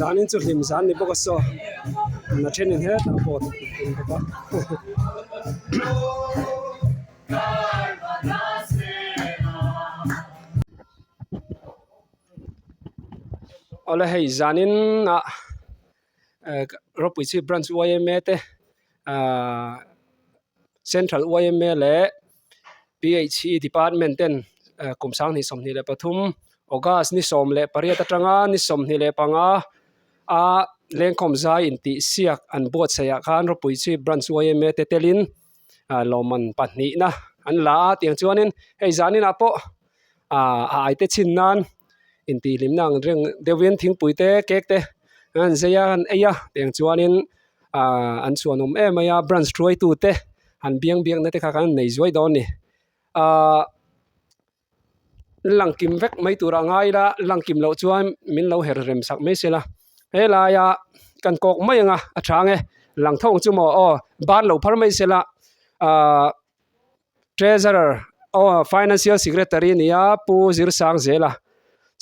Zanin chu hlim zan ni bawk a saw a thenin hetah pawh an tum bawk a. Awle hei zanin ah Rawpuichhip branch yma te ahh central yma leh phe department ten kum 2023 august ni 18 atanga ni 25 a lengkhawm zai intih siak an buatsaih ah khan Rawpuichhip branch yma te telin lawmman pahnihna an la a tiang chuanin hei zaninah pawh ah a aite chhin nan intihhlimna ang reng deuhin thingpui te cake te an zai a an ei a tiang chuanin ah an chhuanawm em mai a branch hruaitu te han biang biakna te kha kan nei zuai dawn a ni ah lang kim vek mai tur a ngai ila lang kim loh chuan min lo her rem sak mai sela helaia kan kawk mai ang a a tha ang e lang tho ang chu maw aw ban lo phar mai sela ah. Treasurer aw Financial Secretary a ni a Pu Zirsangzela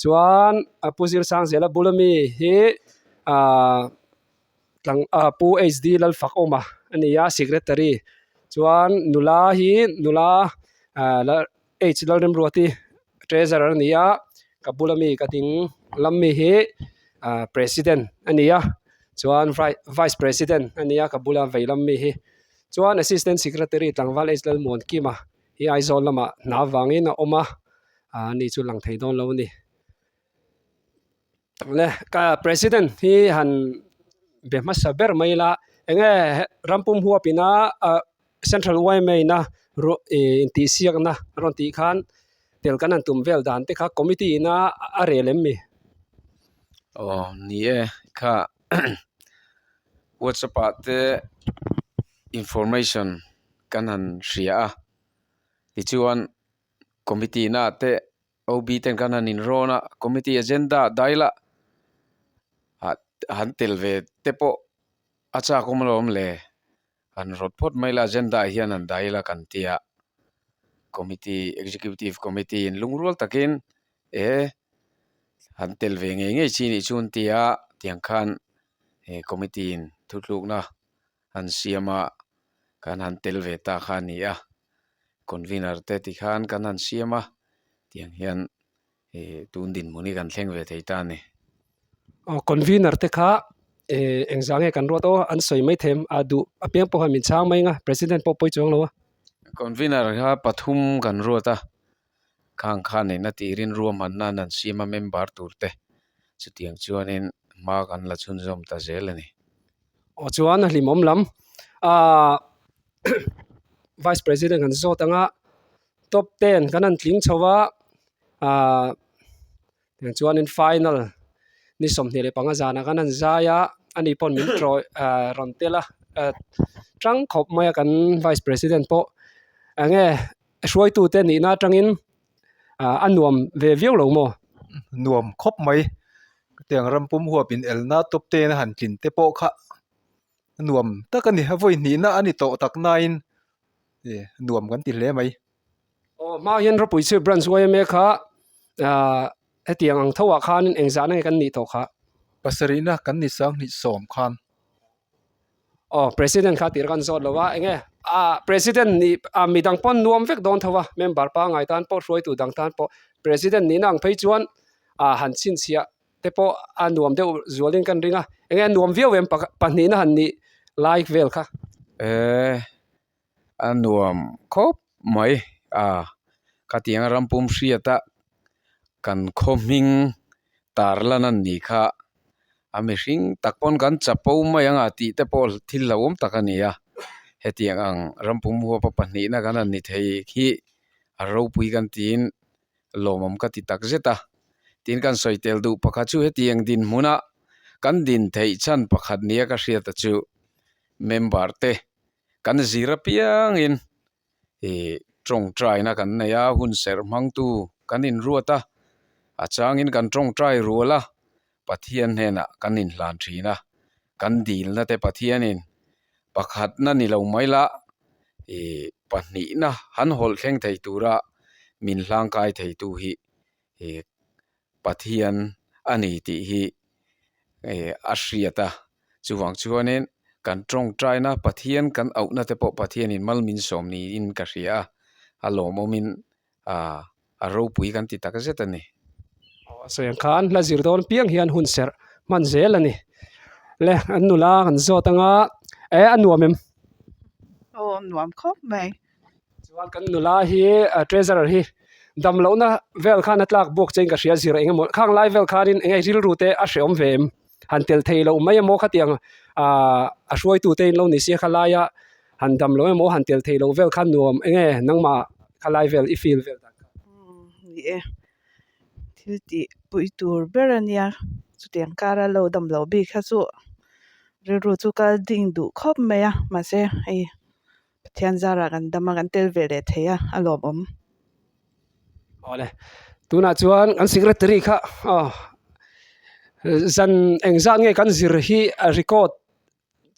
chuan a Pu Zirsangzela bula mi hi ahh tlang ah Pu H D Lalfakawma a ni a Secretary chuan nula hi nula ah H Lalremruati Treasurer a ni a ka bula mi ka ding lam mi hi ah President a ni a chuan Vice President a ni a ka bula vei lam mi hi. Chuan Assistant Secretary tlangval H Lalmuankima hi Aizawl lamah hna avangin a awm a, ah ani chu lang thei dawn lo a ni. Le ka President hi han be hmasa ber mai ila enge rampum huap ina ah Central yma ina ruah ih intihsiakna a rawn tih khan tel kan han tum vel dan te kha committee ina a rel em mi? Aw ni e kha whatsapp ah te information kan han hria a tichuan committee na te O B ten kan han inrawn a committee agenda daila ah han tel ve te pawh a chak awm alawm le han rawt phawt mai la agenda ah hian han daila kan tia committee executive committee in lungrual takin e han tel ve ngei ngei chi nih chu an ti a tiang khan he committee in thuthlukna an siam a kan han tel ve ta kha a ni a convener te tikhan kan han siam a tiang hian ih tun dinhmun hi kan thleng ve thei ta a ni. Aw convener te kha eh engzah nge kan ruat aw an sawi mai them a duh apiang pawh khan min chhang mai ang a president pawh pawi chuang lo a. Convener kha pathum kan ruat a. Khang kha neihna tirin ruahmanna an han siam a member tur te chutiang chuanin hma kan la chhunzawm ta zel a ni. Aw chuan a hlimawm lam aah vice president kan zawt anga top ten kan han tling chho a aah tiang chuanin final ni 25 zanah kan han zai a ani pawn min tawih aah rawn tel a tang khawp mai a kan vice president pawh eng nge. Hruaitute nihna atangin ah a nuam ve viau lo maw? Nuam khawp mai. Tiang ram pum huap in elna top ten a han tlin te pawh kha a nuam tak a ni. A vawi hnihna a ni tawh tak nain ih nuam kan ti hle mai. Aw hma hian Rawpuichhip branch yma kha ah hetiang ang tho ah khanin engzahna nge kan nih tawh kha? Pasarihna kan ni 2010 khan. Aw president kha tir kan zawt lo a enge ah president nih ah midang pawn nuam vek dawn tho a member pangngai tan pawh hruaitu dang tan pawh president nihna ang phei chuan ah han chhinchhiah te pawh a nuam deuh zualin kan ring a enge nuam viau em pahnihna han nih lai vel kha. Eh a nuam khawp mai a khatiang a rampum hriat a kan khaw hming tar lan a ni kha a mihring tak pawn kan chapo mai ang a tih te pawh thil hlauhawm tak a ni a hetiang ang rampum huap a pahnihna kan han ni thei hi a ropui kan tiin lawmawm ka ti tak zet a tin kan sawi tel duh pakhat chu hetiang dinhmuna kan din theih chhan pakhat nia ka hriat a chu member te. Kan zir apiangin ih tawngtaina kan nei a, hun serh hmangtu kan inruat a, a changin kan tawngtai rual a, Pathian hnenah kan inhlan thin a, kan dilna te Pathianin pakhatna ni lo mai la ih pahnihna han hawlh thleng thei tura min hlangkai theitu hi ih Pathian a ni tih hi. Ih a hriat a, chuvang chuanin kan tawngtaina Pathian kan auhna te pawh Pathianin mal min sawm niin ka hria a, a lawmawmin ah a ropui kan ti tak zet a ni. Aw a sawi ang khan hla zir dawn piang hian hun serh hman zel a ni. Le an nula kan zawt anga eh a nuam em? Aw a nuam khawp mai. Chuan kan nula hi treasurer hi dam lohna vel khan a tlak buak chein ka hria zir eng emaw khang lai vel khanin eng nge rilru te a hreawm ve em han tel thei loh mai emaw khatiang ah a hruaitu te in lo ni sia kha laia han dam loh emaw han tel thei loh vel khan nuam eng nge nangmah kha lai vel i feel vel dan kha. Ni e thil tih pui tur ber a nia chutiang kara lo dam loh bik kha chu rilru chu kal ding duh khawp mai a mahse hei. Pathian zarah kan dam a, kan tel ve leh thei a, a lawmawm. Awle, tunah chuan kan secretary kha aw zan engzat nge kan zir hi a record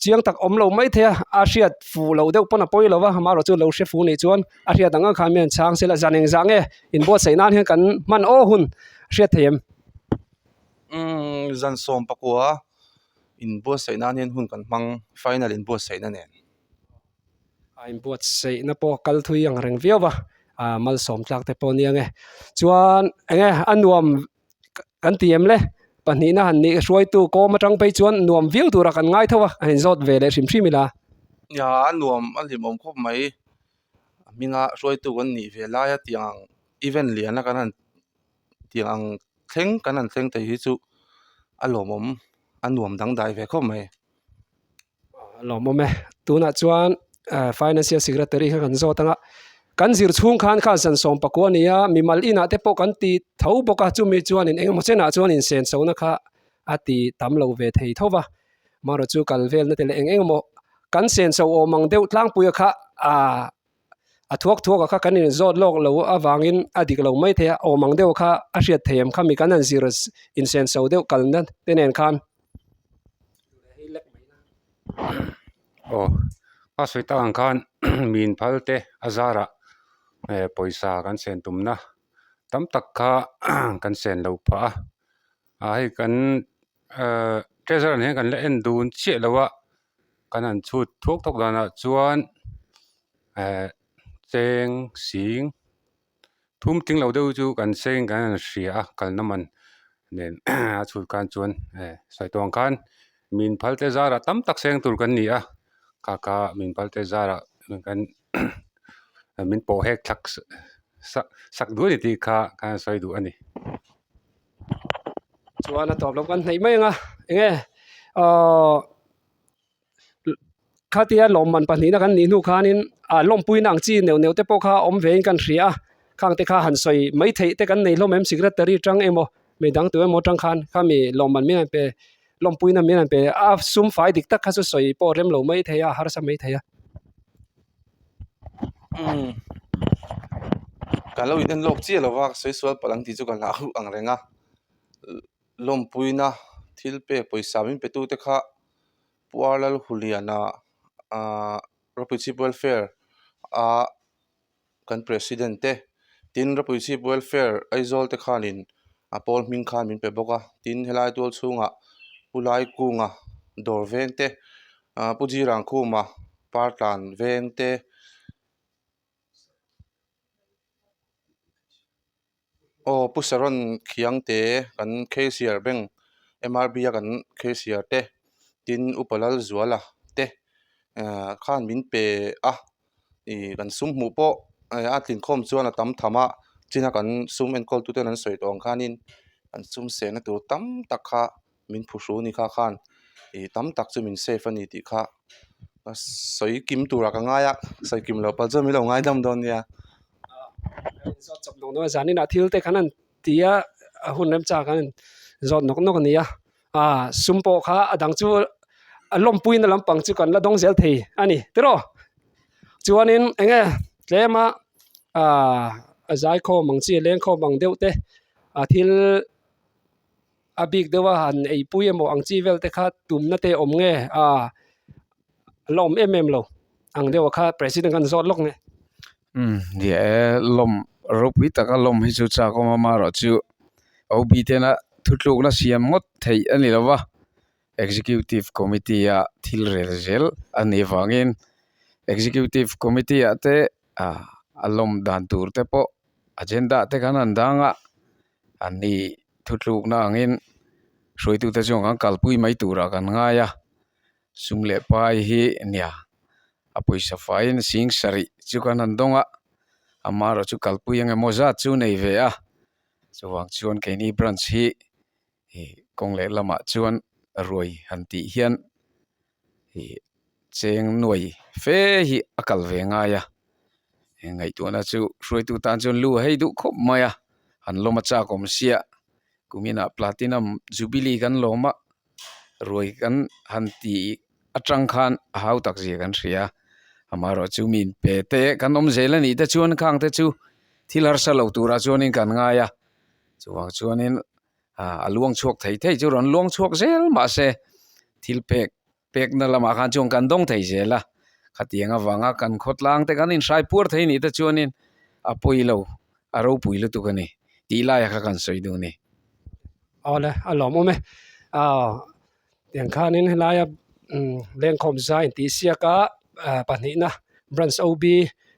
chiang tak awm lo mai thei a, a hriat fuh lo deuh pawn a pawi lo va, amaherawh chu lo hre fuh nih chuan a hriat ang ang khan mi an chhang sela zan engzah nge inbuatsaih nan hian kan hman aw hun a hriat thei em? Umm zan sawm pakua inbuatsaih nan hian hun kan hmang final inbuatsaihna nen. A inbuatsaihna pawh kal thui ang reng viau va ah malsawm tlak te pawh a nia nge chuan eng nge a nuam kan ti em le pahnihna han nih hruaitu kawm atang phei chuan nuam viau tura kan ngai tho a a inzawt ve leh hrim hrim ila. Nia a nuam a hlimawm khawp mai a hminga hruaitu kan nih ve laia tiang ang event lian a kan han tiang ang thleng kan han thleng thei hi chu a lawmawm a nuam dangdai ve khawp mai. A lawmawm e tunah chuan ah financial secretary kha kan zawt ang a kan zir chhung khan kha zan sawm pakua a ni a mimal inah te pawh kan ti tho bawk a chumi chuanin engemaw chenah chuan insen chhohna kha a ti tam lo ve thei tho va amaherawh chu kal velna te leh eng eng emaw kan sen chho awm ang deuh tlangpuia kha ah a thuak thuak a kha kan inzawt lawk lo avangin a dik lo mai thei a awm ang deuh kha a hriat thei em khami kan han zir insen chho deuh kalna te nen khan. Aw a sawi tak ang khan min phal te a zarah eh pawisa kan sen tumna tam tak kha kan sen loh phah a ah hei kan ehh treasure ah hian kan la en dun chiah lo a kan han chhut thuak thuak danah chuan eh cheng sing Thum tling lo deuh chu kan seng kan han hria a kalna man nen a chhut khan chuan eh sawi tawh ang khan min phal te zarah tam tak seng tur kan ni a kha kha min phal te zarah kan min pawh hek thlak sak sak duh a ni tih kha ka han sawi duh a ni. Chuan a tawp lo kan hnaih mai ang a eng nge aww. Khatia lawmman pahnihna kan nih hnu khanin ah lawmpuina ang chi neuh neuh te pawh kha awm vein kan hria a khang te kha han sawi mai theih te kan nei hlawm em secretary tang emaw mi dang tu emaw tang khan khami lawmman min han pe lawmpuina min han pe a sum fai dik tak kha chu sawi pawh rem lo mai thei a harsa mai thei a. Umm ka lo in en lawk chiah lova ka sawi sual palh ang tih chu ka hlau ang reng a lawmpuina thil pek pawisa min pe tu te kha. Puarlal Huliana ahh Rapuichhip Welfare a kan president te tin Rapuichhip Welfare Aizawl te khanin a pawl hming khan min pe bawk a tin helai tual chhungah Pu Laikunga dawr veng te ahh Pu Jirangkhuma Partlan veng te. Aw Pu Saron Khiangte kan cashier bank M_R_B a kan cashier te tin Upa Lalzuala te ah khan min pe a ih kan sum hmuh pawh a tlinkhawm chuan a tam tham a china kan sum enkawl tuten an sawi tawh ang khanin an sum sehna tur tam tak kha min phuhru ni kha khan ih tam tak chu min save a ni tih kha a sawi kim turah ka ngai a sawi kim loh palh chuan min lo ngaidam dawn nia. Zawt chawp nawk nawk a zan inah thil te khan an ti a a hun remchang khan an zawt nawk nawk a ni a ah sum pawh kha a dang chu a lawmpuina lampang chu kan la dawng zel thei a ni tiraw chuanin eng nge tlem a ah a zaikhawm ang chi lengkhawm ang deuh te a thil. A bik deuh a han eipui emaw ang chi vel te kha tumna te awm nge a la awm em em lo ang deuh a kha president khan zawt lawk nge. Umm ni e lawm ropui taka lawm hi chu chak awm a amaherawh chu OB tena thutlukna siam ngawt theih a ni lo va. Executive Committee a thil rel zel a nih avangin Executive Committee ah te ah a lawm dan tur te pawh agenda te khan an dang a an ni thutlukna angin hruaitute chuan kan kalpui mai turah kan ngai a sum leh pai hi nia a pawisa faiin sing sarih chu kan han dawng a amaherawh chu kalpui eng emaw zat chu nei ve a chuvang chuan keini branch hi ih kawng leh lamah chuan ruai han tih hian ih cheng nuai fe hi a kal ve ngai a ngaihtuahna chu hruaitu tan chuan lu a hei duh khawp mai a an lawm a chak awm sia kuminah platinum jubilee kan lawm a ruai kan han tih atang khan a hau tak zia kan hria amaherawh chu mi pe te kan awm zel a nih te chuan khang te chu thil harsa lo turah chuanin kan ngai a chuvang chuanin ah a luang chhuak thei thei chu rawn luang chhuak zel mahse thil pek pekna lamah khan chuan kan dawng thei zel a khatiang avanga kan khawtlang te kan inhrai puar thei nih te chuanin a pawi lo a ropui lutuk a ni tih laiah kha kan sawi duh a ni. Awle a lawmawm e aw tiang khanin helaia lengkhawm zai intih siak a pahnihna branch OB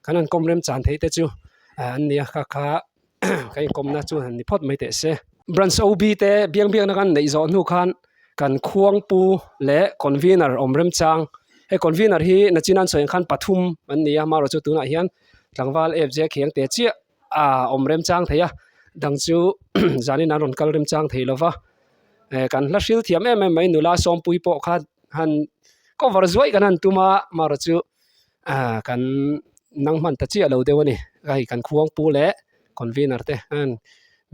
kan han kawm remchan theih te chu an ni a kha kha ka inkawmna chu han ni phawt mai teh se. Branch OB te biang biakna kan neih zawh hnu khan kan khuangpu leh convener awm remchang hei convener hi nachin an sawi ang khan pathum an ni a amaherawhchu tunah hian tlangval FJ kheng te chiah a awm remchang thei a dang chu zanin an rawn kal remchang thei lo va eh kan hla hril thiam em em mai nula sawmpui pawh kha han cover zuaih kan han tum a amaherawhchu ah kan nang hman ta chiah lo deuh a ni hei kan khuangpu leh convener te hian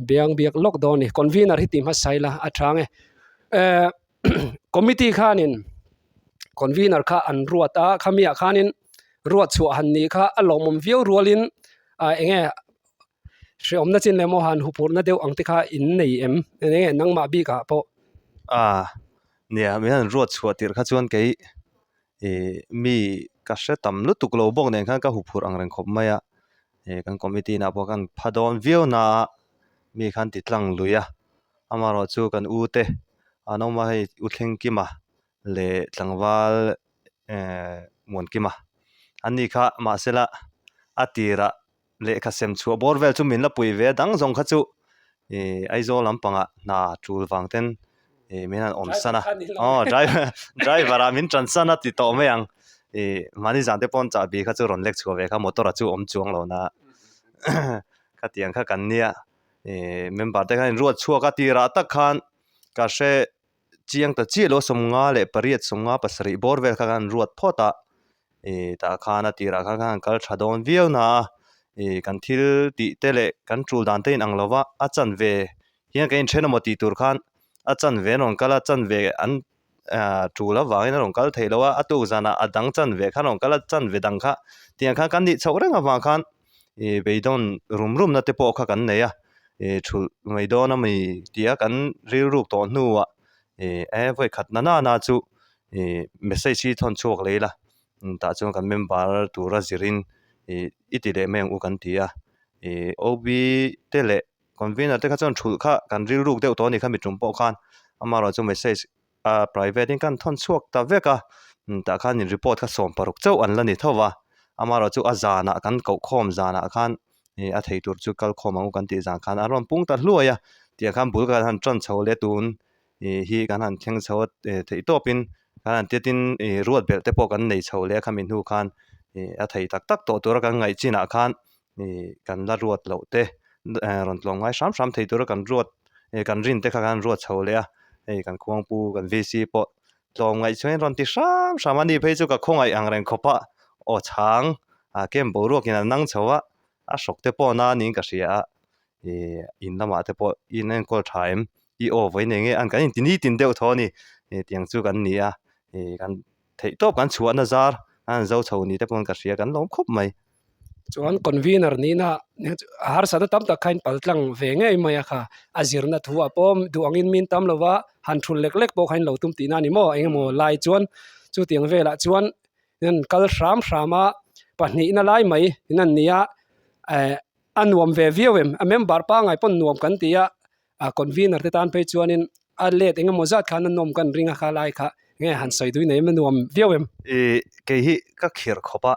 biang biak lawk dawn a ni convener hi ti hmasa ila a tha ang e eh committee khanin convener kha an ruat a khami ah khanin ruat chhuah han nih kha a lawmawm viau rualin ah eng nge hreawmna chin leh maw han huphurhna deuh ang te kha in nei em eng nge nangmah bikah pawh. Ah nia min han ruat chhuah tirh kha chuan kei ih mi ka hre tam lutuk lo bawk nen khan ka huphurh ang reng khawp mai a ih kan committee nah pawh khan pha dawn viau na a mi khan ti tlang lui a amaherawh chu kan u te an awm a hei u thleng kima leh tlangval eh Muankima an ni kha mahsela a tirah lehkha sem chhuah bawr vel chu min la pui ve a dang zawng kha chu ih Aizawl lampangah hna tul vang ten ih min han awm san a aw driver driver ah min tan san a ti tawh mai ang ih mahni zan te pawh an chahbi kha chu rawn lek chhuah ve kha motor ah chu awm chuang lo na khatiang kha kan nia ih member te khan inruat chhuak a tirah tak khan ka hre chiang ta chiah lo 58 57 bawr vel kha kan ruat phawt a ih tah khan a tirah khan khan kal tha dawn viau na a ih kan thil tih te leh kan tul dan te inang lova a chanve hian kan inthen emaw tih tur khan a chanve an rawn kal a chanve an ah tul avangin a rawn kal theih loh a a tuk zanah a dang chanve kha a rawn kal a chanve dang kha tiang khan kan nih chhoh reng avang khan ih beidawn rum rum na te pawh kha kan nei a ih thulh mai dawn a mi tia kan rilruk tawh hnuah ih e vawi khat na na na chu ih message hi thawn chhuak leh ila tah chuan kan member tura zirin ih i ti leh mai ang u kan ti a ih OB te leh convener te kha chuan thulh kha kan rilruk deuh tawh a ni kha mi tum pawh khan amaherawhchu chu message a private in kan thawn chhuak ta vek a tah khan in report kha 16 chauh an la ni tho va amaherawhchu a zanah kan koh khawm zanah khan ih a thei tur chu kal khawm ang u kan tih zan khan a rawn pung ta hluai a tiang khan bul kan han tan chho leh tun ih hi kan han thleng chho a theih tawp in kan han tiat in ih ruat belh te pawh kan nei chho leh a khami hnu khan ih a thei tak tak tawh tura kan ngaih chinah khan ih kan la ruat loh te eh rawn tlawm ngai hram hram thei tura kan ruat eh kan rin te kha kan ruat chho leh a hei kan khuangpu kan VC pawh tlawm ngaih chuan rawn ti hram hram a ni phei chu ka khawngaih ang reng khawp a aw chhang ah kem boruak in a nang chho a a hrawk te pawh na niin ka hria a ih in lamah te pawh i in enkawl tha em i aw vawi nei nge an kan inti nitin deuh tho a ni ih tiang chu kan ni a ih kan theih tawp kan chhuahna zar a han zo chho ni te pawh ka hria kan lawm khawp mai. Chuan convener nihna a harsatna tam tak kha in pal tlang ve ngei mai a kha a zirna thu ah pawh duh angin min tam lo va han thul lek lek pawh kha in lo tum tihna a ni maw engemaw lai chuan chutiang velah chuan an kal hram hram a pahnihna lai mai in an ni a eh a nuam ve viau em a member pangngai pawn nuam kan ti a a convener te tan phei chuanin. a let eng emaw zat khan a nawm kan ring a kha lai kha nge han sawi tui nei em a nuam viau em. Ih kei hi ka khirh khawp a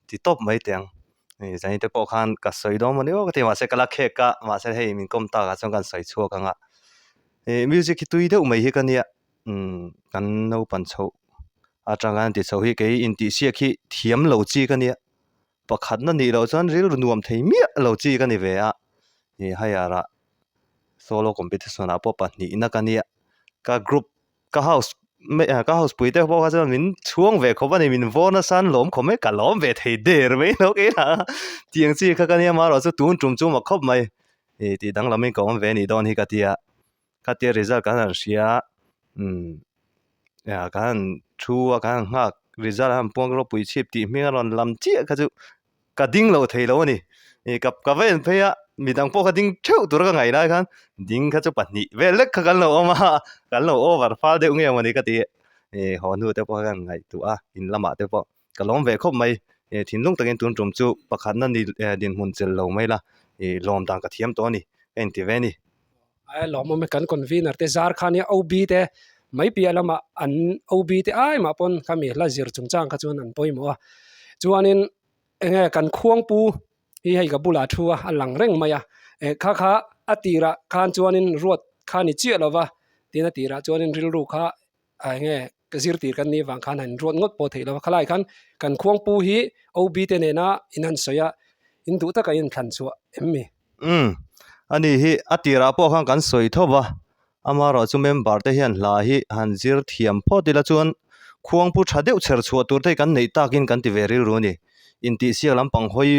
ti tawp mai teh ang. Ih zani te pawh khan ka sawi dawn maw ni aw ka ti mahse ka la khek a mahse hei min kawm tak ah chuan ka han sawi chhuak ang a. Ih music hi tui deuh mai hi ka nia umm kan naupan chhoh atanga an ti chho hi kei intihsiak hi thiam lo chi ka nia. Pakhatna nih loh chuan rilru nuam thei miah lo chi ka ni ve a, ih higher ah solo competition ah pawh pahnihna ka nia, ka group ka house ka house pui te pawh kha chuan min chhuang ve khawp a ni, min vawn nasa an lawm khawp mai, ka lawm ve thei der mai lo kei lah a, tiang chi kha ka nia amaherawh chu tun tum chu mak khawp mai, ih tih danglamin ka awm ve anih dawn hi ka tia. Khatia result kan han hria umm kan han thu a kan han nghak result a han puang ropui chhip tih hming a rawn lam chiah kha chu ka ding lo thei lo a ni ih ka ka va en phei a midang pawh kha ding theuh tura ka ngaih lai khan ding kha chu pahnih vel lek kha kan lo awm a kan lo over fal deuh nge mawni ka ti ih haw hnu te pawh kha kan ngaihtuah a in lamah te pawh ka lawm ve khawp mai ih thinlung takin tun tum chu pakhatna ni dinhmun chelh lo mai la ih lawm dan ka thiam tawh a ni ka inti ve a ni. Ai lawmawm e kan convener te zar khan hi OB te mai piah lamah an OB te ai mah pawn khami hla zir chungchang kha chuan an pawimawh a chuanin enge kan khuangpu hi hei ka bulah thu a a lang reng mai a eh kha kha a tirah khan chuanin ruat kha ni chiah lova tin a tirah chuanin rilru kha a enge ka zirtir kan nih vang khan han ruat ngawt pawh theih lo a khalai khan kan khuangpu hi OB te nena in han sawi a in duh taka in thlan chhuah em mi? Umm ani hi a tirah pawh khan kan sawi tho va amaherawh chu member te hian hla hi han zir thiam phawt ila chuan khuangpu tha deuh chher chhuah tur te hi kan neih takin kan ti ve rilru a ni intihsiak lampang hawi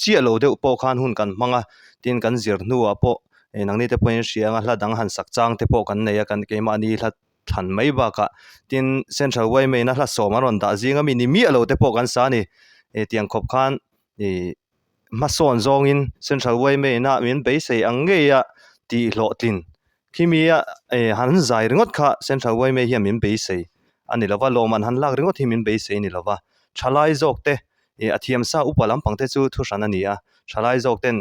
chiah lo deuh pawh khan hun kan hmang a tin kan zir hnuah pawh eng nangni te pawhin hria anga hla dang han sak chang te pawh kan nei a kan keimahni hla thlan mai bakah tin central yma in a hla sawm an rawn dah zing ami ni miah lo te pawh kan sa a ni eh tiang khawp khan ih hmasawn zawngin central yma in a min beisei ang ngei a tih hlawhtlin Khimi a han zai ringawt kha Central yma hian min beisei a ni lova, lawmman han lak ringawt hi min beisei a ni lova. Thalai zawk te ih a thiamsa upa lampang te chu thuhran a ni a, thalai zawk ten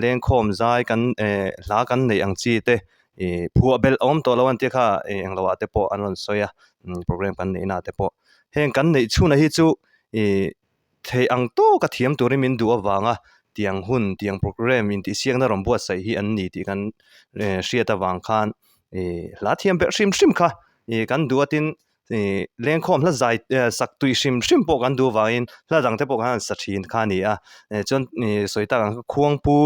lengkhawm zai kan eh hla kan neih ang chi te ih phuah belh a awm tawh lo an tia kha ih englo ah te pawh an rawn sawi a, program kan neih na te pawh. Heng kan neih chhunah hi chu ih Theih ang tawka thiam turin min duh avanga tiang hun, tiang programme intihsiakna rawn buatsaih hi an ni tih kan hriat avang khan ih hla thiam ber hrim hrim kha ih kan duh a tin ih lengkhawm hla zai sak tui hrim hrim pawh kan duh avangin hla dang te pawh kan han sa thin kha a ni a chuan ih sawi tak ang kha khuangpu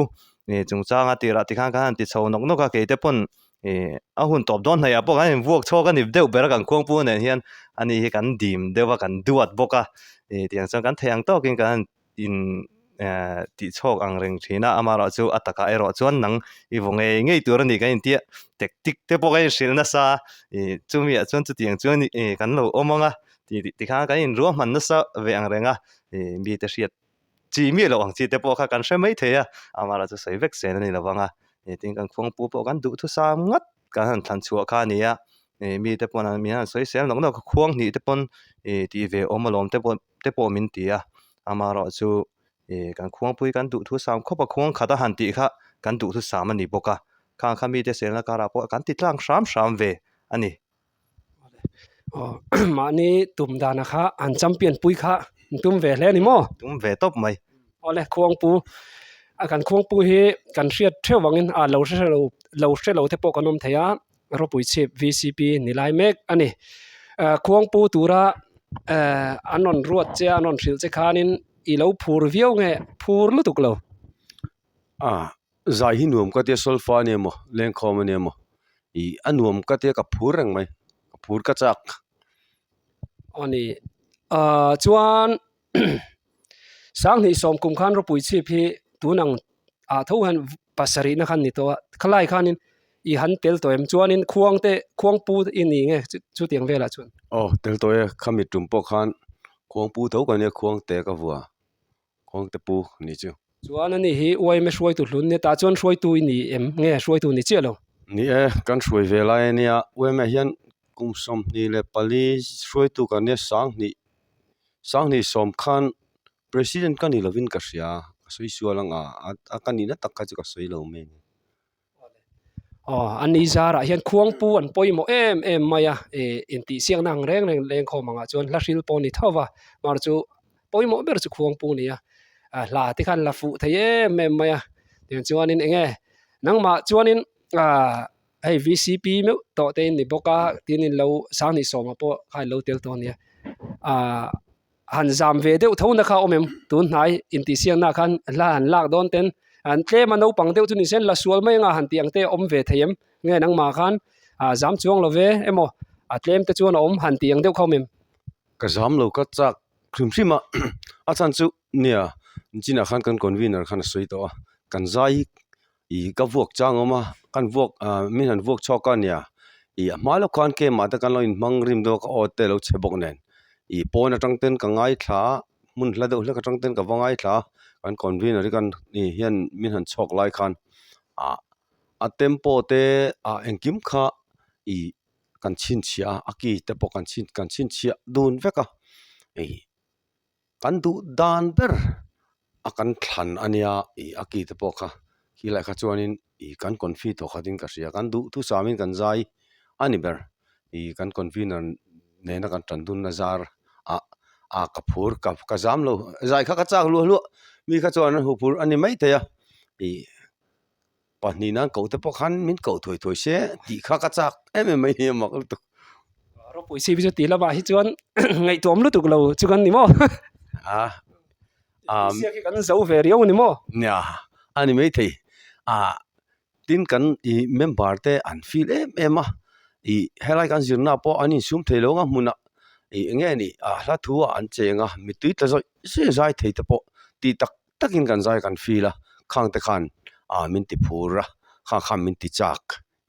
ih chungchanga tirah tikhan kan han ti chho nawk nawk a kei te pawn Ih a hun tawp dawn hnaih ah pawh kan invuak chhuak a ni deuh ber a kan khuangpu nen hian ani hi kan dim deuh a kan duat bawk a ih tiang chuan kan theih ang tawkin kan han in eh tih chhuak ang reng thin a amaherawh chu a takah erawh chuan nang i vaw ngei ngei tur a ni kan intia tactic te pawh kan inhrilh nasa ih chumi ah chuan chutiang chuan ih kan lo awm ang a tih tikhan kan inruahman nasa ve ang reng a ih mite hriat chi miah loh ang chi te pawh kha kan hre mai thei a, amah chu sawi vek zel a ni lo vang a, ih tin kan khuangpu pawh kan duhthusam ngat kan han thlan chhuah kha a ni a, ih mite pawn an min han sawi sel nawk nawk a, khuang hnih te pawn ih tih ve awm alawm te pawh te pawh min ti a, amaherawh chu ih kan khuangpui kan duhthusam khawp a, khuang khat a han tih kha kan duhthusam a ni bawk a, khang kha mite selna karah pawh kan ti tlang hram hram ve a ni. Aw mahni tum dana kha an champion pui kha an tum ve hle a ni maw? Tum ve tawp mai. Awle khuangpu a kan khuangpu hi kan hriat theuh vangin a lo hre lo lo hre lo te pawh kan awm thei a ropui chhip V C P ni lai mek a ni. Ah khuangpu tura eh an rawn ruat che a an rawn hrilh che khanin i lo phur viau nge phur lutuk lo. A zai hi nuam ka tia solfa a ni emaw lengkhawm a ni emaw ih a nuam ka tia ka phur reng mai ka phur ka chak. Aw ni ah chuan sanghnih sawm kum khan ropui chhip hi tun ang ah tho hian pasarih na khan ni tawh a khalai khanin i han tel tawh em chuanin khuang te khuang pu i ni nge chutiang velah chuan. Aw tel tawh e khami tum pawh khan khuang pu tho ka nia khuang te ka vua. Kawngte pu ni chu. Chuan ani hi uaime hruaitu hlun ni tah chuan hruaitu i ni em nge hruaitu ni chiah lo? Ni e, kan hruai ve lai a nia. Uaime hian kum 24 hruaitu kan nia sanghnih sanghnih sawm khan President ka ni lovin ka hria, ka sawi sual ang a, a ka nihna tak kha chu ka sawi lo mai a ni. Aw a ni zarah hian khuangpu an pawimawh em em mai a ih intihsiakna ang reng reng lengkhawm angah chuan hla hril pawh a ni tho va amaherawhchu chu pawimawh ber chu khuangpu a ni a ah hla te khan la fuh thei em em mai a tiang chuanin eng nge nangmah chuanin ah hei vcp meuh tawh te in ni bawk a tin in lo sanghnih sawma pawh kha in lo tel tawh a nia ah. Han zam ve deuh tho na kha a awm em? Tun hnai intihsiakna ah khan hla han lak dawn ten an tlem a naupang deuh chu ni se la sual mai anga han tih ang te a awm ve thei em? Nge nangmah khan ah zam chuang lo ve emaw a tlem te chuan a awm han tih ang deuh kha a awm em? Ka zam lo ka chak hrim hrim a, a chhan chu nia chinah khan kan convener khan a sawi tawh a, kan zai hi Ih ka vuak chang awm a kan vuak ah min han vuak chhuak a nia ih a hma lawk khan kem ah te kan lo inhmang rim deuh a ka aw te a lo chhe bawk nen ih pawn atang ten ka ngaithla a hmun hla deuh hlek atang ten ka va ngaithla a kan convener hi kan ih hian min han chhuak lai khan ah a tempo te ah engkim kha ih kan chhinchhiah a a key te pawh kan chhin kan chhinchhiah dun vek a ih. Kan duh dan ber a kan thlan a nia ih a ki te pawh kha khi lai kha chuanin ih kan confi tawh khatin ka hria kan duh thusamin kan zai a ni ber ih kan convener nena kan tan dunna zar ah ah ka phur ka ka zam lo zai kha ka chak luah luah mi kha chuan an huphur a ni maithei a ih. Pahnih nan koh te pawh khan min koh thuai thuai se tih kha ka chak em em mai hi a mak lutuk. Ropui si chu tih lamah hi chuan ngaihtuam lutuk lo chu kan ni maw? A a siak hi kan zo ve riau a ni maw? Nia a ni maithei. A tin kan ih member te an feel em em a ih helai kan zirna pawh an insum thei lo ang a hmunah ih eng nge ni a hla thu ah an cheng a mittui tla zawih zawih zai thei te pawh tih tak takin kan zai kan feel a, khang te khan ah min ti phur a, khang khan min ti chak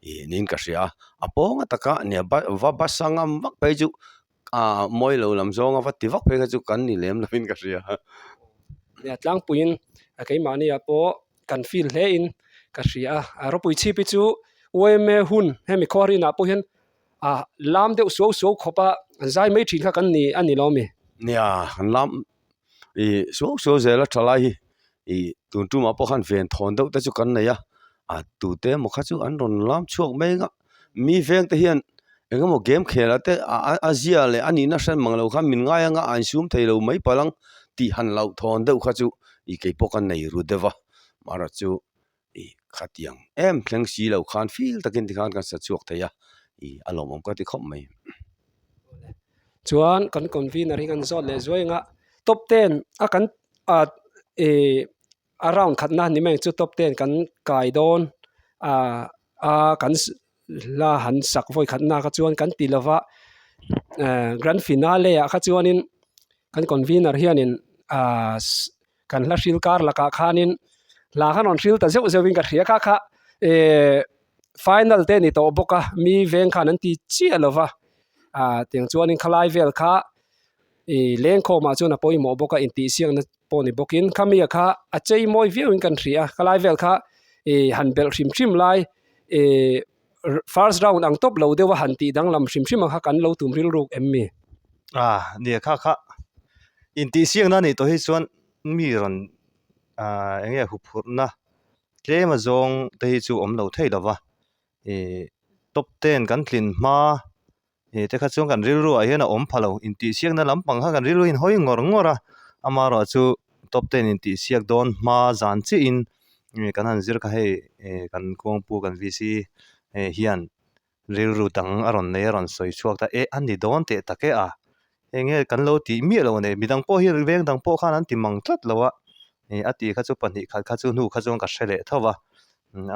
ih niin ka hria a, a pawng a taka nia ba va basa ngam vak phei chu ah mawi lo lam zawnga va ti vak phei kha chu kan ni lem lovin ka hria. Nia tlangpuiin keimahni ah pawh kan feel hle in ka hria a, a ropui chhip hi chu yma hun hemi khawrin ah pawh hian ah lam deuh suau suau khawp a zai mai thin kha kan ni a ni lo a mi? Nia kan lam ih suau suau zel a tha lai hi ih tun tumah pawh khan ven thawn deuh te chu kan nei a a tute emaw kha chu an rawn lam chhuak mai ang a mi veng te hian eng emaw game khel ah te a zia leh a nihna hran mang lo khan min ngai anga a insum thei lo mai palh ang tih han loh thawn deuh kha chu ih kei pawh ka nei ru deuh va amaherawhchu chu ih khatiang em thleng si lo khan fil takin tikhan kan sa chhuak thei a ih a lawmawm ka ti khawp mai. Chuan kan convener hi kan zawt leh zuai ang a top ten a kan ah ih a round khatna ni mai ang chu top ten kan kai dawn ah a kan hla han sak vawi khatna kha chuan kan ti lova eh grand finale ah kha chuanin kan convener hianin ah kan hla hril kar lakah khanin hla khan rawn hril ta zeuh zeuhin ka hria kha kha eh final te a ni tawh bawk a mi veng khan an ti chiah lo va ah tiang chuanin khalai vel kha ih lengkhawmah chuan a pawimawh bawk a intihsiakna pawh ni bawkin khami ah kha a chei mawi viauin kan hria a khalai vel kha ih han belh hrim hrim lai ih first round ang tawp lo deuh a han tih danglam hrim hrim ang kha kan lo tum rilruk em mi? Ah nia kha kha intihsiakna a nih tawh hi chuan mi rawn ah eng nge huphurhna tlem a zawng te hi chu awm lo thei lo va ih top ten kan tlin hma Ih te kha chuan kan rilru ah hian a awm pha lo intihsiakna lampang kha kan rilru in hawi ngawr ngawr a amaherawhchu top ten intihsiak dawn hma zan chiahin ih kan han zir kha hei ih kan kawngpu kan VC hian rilru dang a rawn nei a rawn sawi chhuak ta e a ni dawn teh tak e a eng nge kan lo tih miah lo nei midang pawh hi veng dang pawh khan an ti mang tlat lo a ih a tih kha chu pahnih khat kha chu hnu kha chuan ka hre leh tho va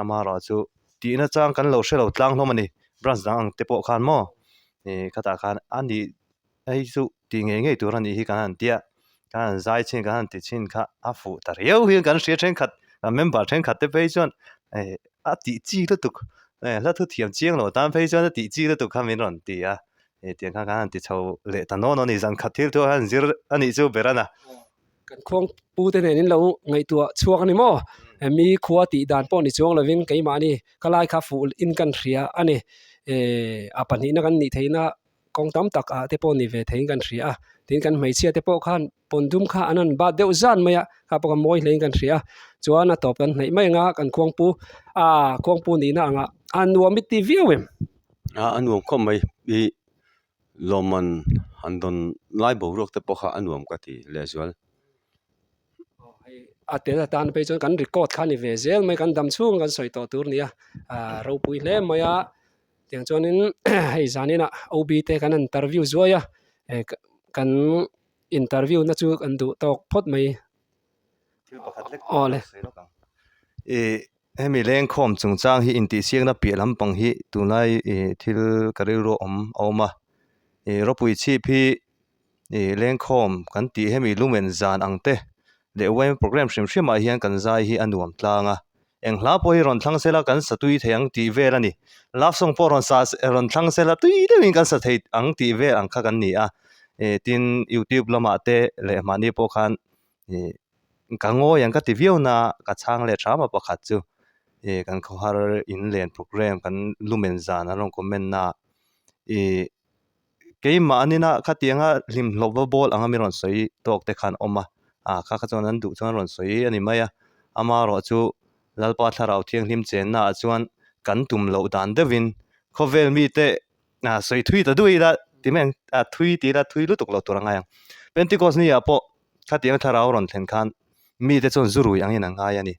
amaherawhchu Tihna chang kan lo hre lo tlang hlawm a ni. Branch dang ang te pawh khan maw ih khatah khan a nih hei chu tih ngei ngei tur a nih hi kan han tia kan han zai chhin kan han ti chhin kha a fuh ta riau hian kan hria thenkhat kan member thenkhat te phei chuan eh a tih chi lutuk eh hla thu thiam chiang lo tan phei chuan a tih chi lutuk kha min rawn ti a eh tiang khan kan han ti chho leh ta nawn a ni zan khat thil thu a han zir a nih chu ber a na. Kan khuang pu te nen in lo ngaihtuah chhuak a ni maw? Mi khua tih dan pawh ni chuang lovin keimahni ka lai kha fuh in kan hria a ni. Eh a pahnihna kan nih theihna kawng tam tak ah te pawh ni ve theiin kan hria a. Tin kan hmeichhia te pawh khan pawndum kha an han bat deuh zan mai a, kha pawh kha mawi hlein kan hria a. Chuan a tawp kan hnaih mai anga kan khuang pu ah khuang pu nihna angah. A nuam i ti viau em? A a nuam khawp mai. I lawmman han dawn lai boruak te pawh kha a nuam ka ti lehzual. A tel atan phei chuan kan record kha a ni ve zel mai, kan dam chhung kan sawi tawh tur a ni a, ah ropui hle mai a. Tiang chuanin hei zaninah OB te kan interview zuai a, eh kan interview na chu kan duh tawk phawt mai. Thil pakhat lek pawh ka sawi lawk ang. Ih hemi lengkhawm chungchang hi intihsiakna piah lampang hi tunlai ih thil ka rilru awm a awm a. Ih ropui chhip hi ih lengkhawm kan tih hemi lumen zan ang te leh yma programme hrim hrim ah hian kan zai hi a nuam tlang a. Eng hla pawh hi rawn thlang sela kan sa tui thei ang tih vel a ni. Love song pawh rawn sa rawn thlang sela tui deuhin kan sa thei ang tih vel ang kha kan ni a. Ih tin youtube lamah te leh mahni pawh khan ih ka ngawi ang ka ti viau na ka chhang leh hram a pakhat chu ih kan khawhar in len programme kan lumen zan an rawn comment na ih keimah anina khatianga hlimhlawp va bawl anga mi rawn sawi tawk te khan awm a ah kha kha chuan an duh chuan rawn sawi a ni mai a amaherawh chu Lalpa thlarau thianghlim chenna ah chuan kan tum loh dan deuhin khawvel mite ah sawi thui ta duh ila ti mai ang ah thui ti ila thui lutuk loh tur a ngai ang Pentecost ni ah pawh khatianga thlarau rawn thlen khan mite chuan zu rui angin an ngai a ni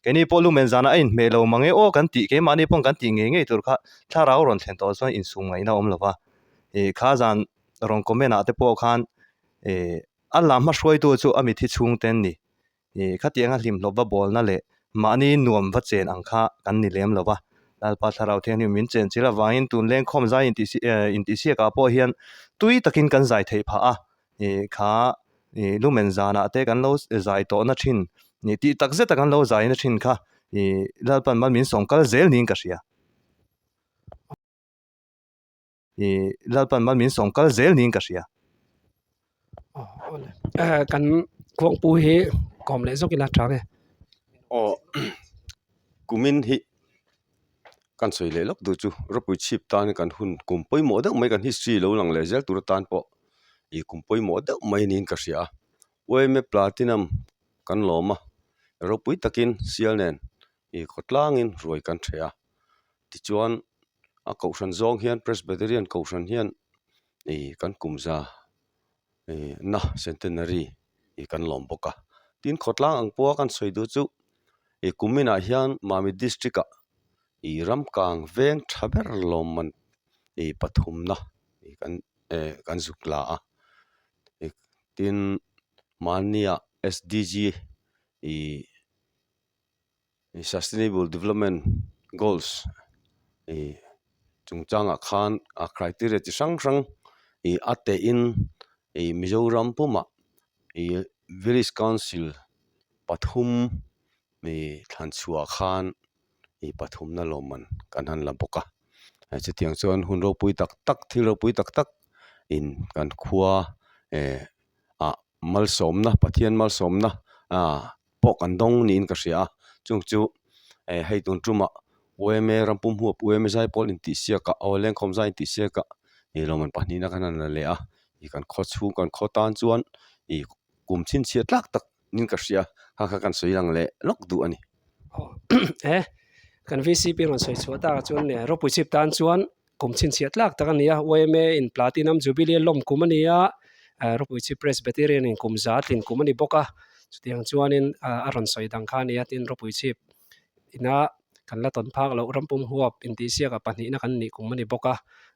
keini pawh lumen zanah a inhmeh lo mang e aw kan tih keimahni pawh kan tih ngei ngei tur kha thlarau rawn thlen tawh chuan insum ngaihna a awm lo va ih kha zan rawn comment ah te pawh khan ih a la hma hruaitu chu a mithi chhungte an ni. Ih khatianga hlimhlawp va bawlna leh mahni nuam va chen ang kha kan ni lem lo va. Lalpa Thlarau Thianghlim min chen chil avangin tun lengkhawm zai intihsiakah pawh hian tui takin kan zai theih phah a. Ih kha ih lumen zanah te kan lo zai tawhna thin ih tih tak zeta kan lo zaina thin kha ih Lalpan mal min sawm kal zel niin ka hria. Ih Lalpan mal min sawm kal zel niin ka hria. Kan khuangpu hi kawm leh zawk ila tha nge. Aw kumin hi kan sawi leh lawk duh chu ropui chhip tan kan hun kum pawimawh deuh mai kan history lo lang leh zel tur atan pawh ih kum pawimawh deuh mai niin ka hria a. Yma Platinum kan lawm a, ropui takin sial nen ih khawtlangin ruai kan ṭheh a. Tichuan a kohhran zawng hian Presbyterian kohhran hian ih kan kum za ih na centenary ih kan lawm bawk a. Tin khawtlang ang pawha kan sawi duh chu ih kum inah hian Mami district ah ih ram kang veng tha ber lawmman ih pathumna ih kan eh kan zuk la a. Tin mahnia S_D_G ih. Sustainable Development Goals ih chungchangah khan a criteria chi hrang hrang ih a tehin ih Mizoram pumah ih Village Council pathum ih thlan chhuah khan ih pathumna lawmman kan han la bawk a chutiang chuan hun ropui tak tak thil ropui tak tak in kan khua eh ah malsawmna Pathian malsawmna ah. pawh kan dawng niin ka hria a chung chu eh hei tun tumah yma rampum huap yma zaipawl intihsiakah aw lengkhawm zai intihsiakah ih lawmman pahnihna khan an la leh a ih kan khaw chhung kan khaw tan chuan ih kum chhinchhiah tlak tak niin ka hria kha kha kan sawi lang leh lawk duh a ni. Eh kan vcp rawn sawi chhuah takah chuan ropui chhip tan chuan Kum chhinchhiah tlak tak a ni a, yma in Platinum Jubilee a lawm kum a ni a, Ropuichhi Presbyterian in kum za tlin kum a ni bawk a, chutiang chuanin a rawn sawi dang kha a ni a, tin Ropuichhip ina kan la tawn phak loh rampum huap intihsiakah pahnihna kan nih kum a ni bawk a,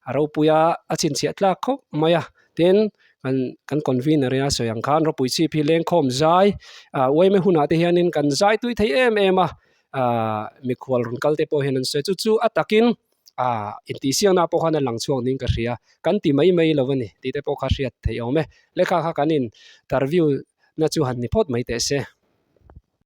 a ropuia a chhinchhiah tlak khawp mai a, tin kan kan convener in a sawi ang khan Ropuichhip hi lengkhawm zai yma hunah te hianin kan zai tui thei em em a, mikhual rawn kal te pawh hian an sawi chu chu a takin. ah intihsiakna pawh khan a lang chhuak niin ka hria kan ti mai mai lo a ni tih te pawh kha hriat theih awm e lehkha kha kan in interview na chu han ni phawt mai teh se.